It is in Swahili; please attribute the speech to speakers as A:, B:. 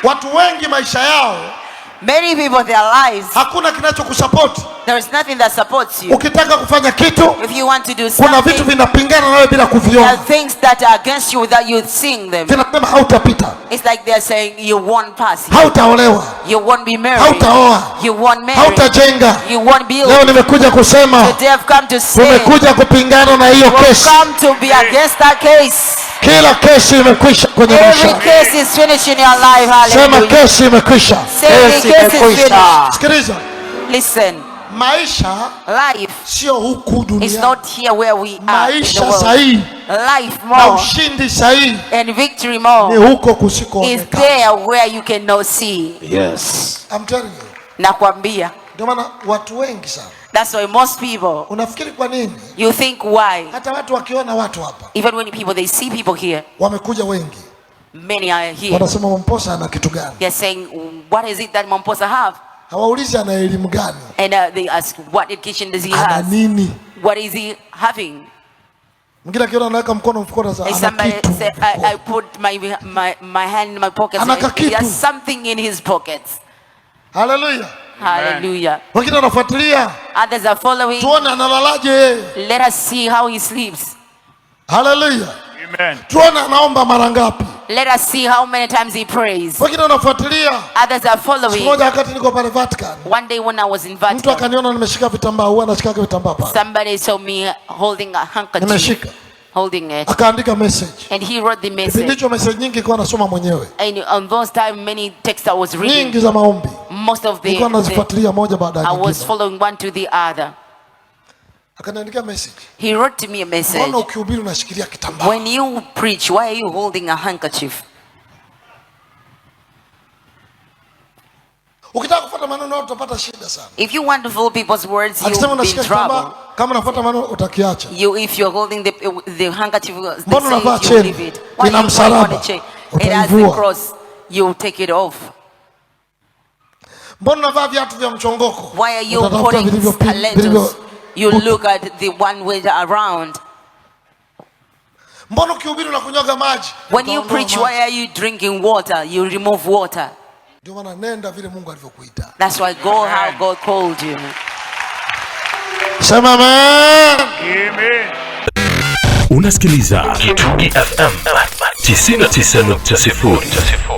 A: Watu wengi maisha yao
B: Many people, their lives,
A: hakuna kinachokusapoti.
B: There is nothing that supports you.
A: Ukitaka kufanya kitu,
B: If you want to do
A: kuna vitu
B: something,
A: vinapingana nawe bila
B: there
A: kuviona,
B: are things that are against you without you seeing them.
A: Vinasema hautapita,
B: It's like they're saying you won't pass.
A: Hautaolewa,
B: You won't be married.
A: Hautaoa,
B: You won't marry.
A: Hautajenga.
B: You won't build.
A: Leo nimekuja kusema,
B: Today I've come to say,
A: tumekuja kupingana na hiyo
B: we've
A: kesi.
B: Come to be against that case.
A: Kila kesi imekwisha kwenye
B: Every
A: maisha.
B: Case is finished in your life.
A: Sema
B: Hallelujah.
A: kesi imekwisha.
B: Say the
C: Kesi
B: case is
C: imekwisha.
B: finished.
A: Sikiliza,
B: Listen,
A: maisha
B: life
A: sio huku
B: is
A: duniani.
B: Not here where we are in the
A: Maisha
B: world.
A: sahihi
B: Life
A: na
B: more
A: ushindi sahihi
B: and victory
A: ni
B: more
A: huko
B: is
A: kusikoonekana.
B: There where you cannot see.
C: Yes.
A: I'm telling you.
B: Nakwambia.
A: Ndio maana watu wengi sana.
B: That's why most people,
A: Unafikiri kwa nini?
B: You think why?
A: Hata watu wakiona watu hapa
B: Even when people, they see people here,
A: wamekuja wengi,
B: many are here.
A: Wanasema Mwamposa ana kitu gani?
B: They're saying, "What is it that Mamposa have?"
A: Hawaulizi ana elimu gani,
B: And they ask, "What education does he
A: ana
B: have?
A: Nini?
B: What is he having?"
A: Mwingine akiona anaweka mkono mfukoni, anasema
B: And
A: ana
B: somebody
A: kitu
B: say, I
A: mfukoni.
B: put my hand in my pocket.
A: Ana
B: He
A: kakitu.
B: Has something in his pockets.
A: Haleluya!
B: Hallelujah.
A: Wengine wanafuatilia,
B: Others are following.
A: Tuone analalaje yeye.
B: Let us see how he sleeps.
A: Haleluya!
D: Amen.
A: Tuone anaomba mara ngapi.
B: Let us see how many times he prays.
A: Wengine wanafuatilia.
B: Others are
A: Siku
B: following.
A: moja wakati niko pale Vatican,
B: One day when I was in
A: mtu
B: Vatican,
A: akaniona nimeshika vitambaa, huwa anashika vitambaa pale,
B: somebody saw me holding a handkerchief,
A: nimeshika,
B: holding it,
A: akaandika message.
B: And he wrote the
A: Kipindi
B: message.
A: hicho message nyingi nilikuwa nasoma mwenyewe,
B: And on those time, many texts I was reading,
A: nyingi za maombi
B: most of
A: nilikuwa nazifuatilia moja baada ya
B: I was
A: nyingine.
B: Following one to the other.
A: Akaniandikia message,
B: He wrote to me a message.
A: Mbona ukihubiri unashikilia kitambaa?
B: "When you preach, why are you holding a handkerchief?"
A: Ukitaka kufuata maneno utapata shida sana.
B: If you want to follow people's words,
A: Akisema
B: you'll be in
A: unashika
B: trouble.
A: kitambaa, kama unafuata maneno utakiacha.
B: You, if you're holding the handkerchief, they
A: Mbona
B: say
A: unavaa
B: you
A: cheni?
B: Leave it. Why
A: Ina
B: you putting on
A: msalaba.
B: a chain? It has the
A: Utaivua.
B: Cross. You take it off.
A: Mbona unavaa viatu vya mchongoko?
B: Why are you
A: Utatafuta
B: putting
A: vilivyo
B: stilettos? You look at the one way around.
A: Mbona ukihubiri unakunywaga maji?
B: When you
A: Utaondoa
B: preach,
A: maji.
B: Why are you drinking water? You remove water.
A: Ndio maana nenda vile Mungu alivyokuita.
B: That's why go how God called you.
A: Sema amen.
D: Amen.
E: Unasikiliza Kitungi FM 99.0.